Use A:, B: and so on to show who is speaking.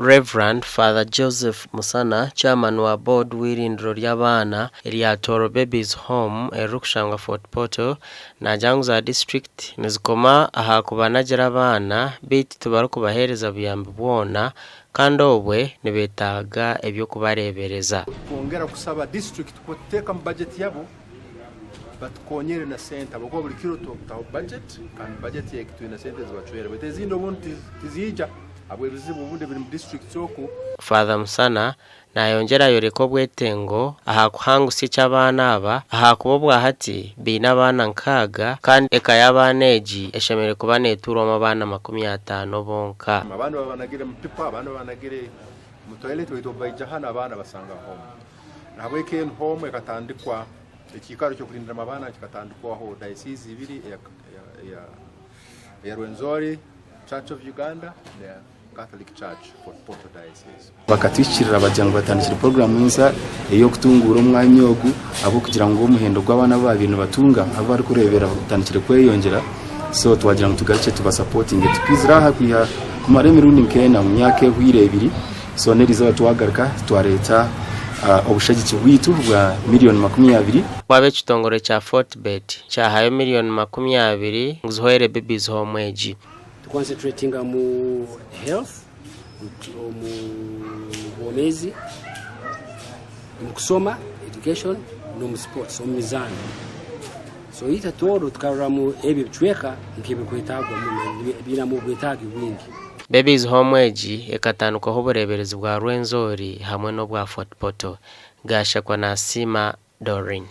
A: Rev. Father Joseph Musana, Chairman wa Board w'eirindiro ry'abaana erya Tooro Babies Home eririkushangwa Fort Portal, naagira ngu za disiturikiti nizikoma aha kubanagira abaana beitu tibarikubaheereza buyambi bwona kandi obwe nibetaaga eby'okubareebereza.
B: Twongera kusaba disiturikiti kuteeka mu bajeti yabo batukonyere na sente ahabw'okuba buri kiro tutaho bajeti kandi bajeti egi twine sente ezibacwera baitu ezindi obundi tiziija ahabw'ebizibu obundi ebiri mu disiturikiti oku.
A: Father Musana nayongyera ayoreka obwetengo aha kuhangusya eky'abaana aba ahakuba obwahati baine abaana nkaaga kandi eka y'abaana egi eshemereire kuba netuurwamu abaana 50 bonka.
B: Abandi babanagire mu pipa abandi babanagire mu toilet baitu obu baija hanu abaana basanga home. Nahabweki enu home ekatandikwa ekiikaro ky'okulindiramu abaana kikatandikwaho dayosiizi ibiri eya Rwenzori Church of Uganda neya Catholic Church Fort Portal Diocese.
C: Bakatuhikirira bagira ngu batandikire puroguraamu ensya ey'okutunguura omwanya ogu ahabw'okugira ngu omuhendo gw'abaana abu baabaire nibatunga abu barikureeberera gutandikire kweyongyera so twagira ngu tugarukye tubasapotinge. Twizire aha kwiha kumara emirundi nk'ena omu myaka ehweire ebiri so n'eriizooba twagaruka twareeta obushagiki bwaitu bwa miriyoni 20.
A: Waaba ekitongore kya Fortebet kyahayo miriyoni 20 ngu zihwere Babies Home egi.
D: Tuconcentratinga mu health, omu bwomeezi, omu kusoma, education, n'omu sports, omu mizaano. So itwe Tooro tukaroramu ebi ebicweka nk'ebirukwetaagwa muno, biinemu obwetaagi bwingi.
A: Babies Home egi ekatandikwaho obureeberezi bwa Rwenzori hamwe n'obwa Fort Portal. Gashakwa Nasiima Doreen.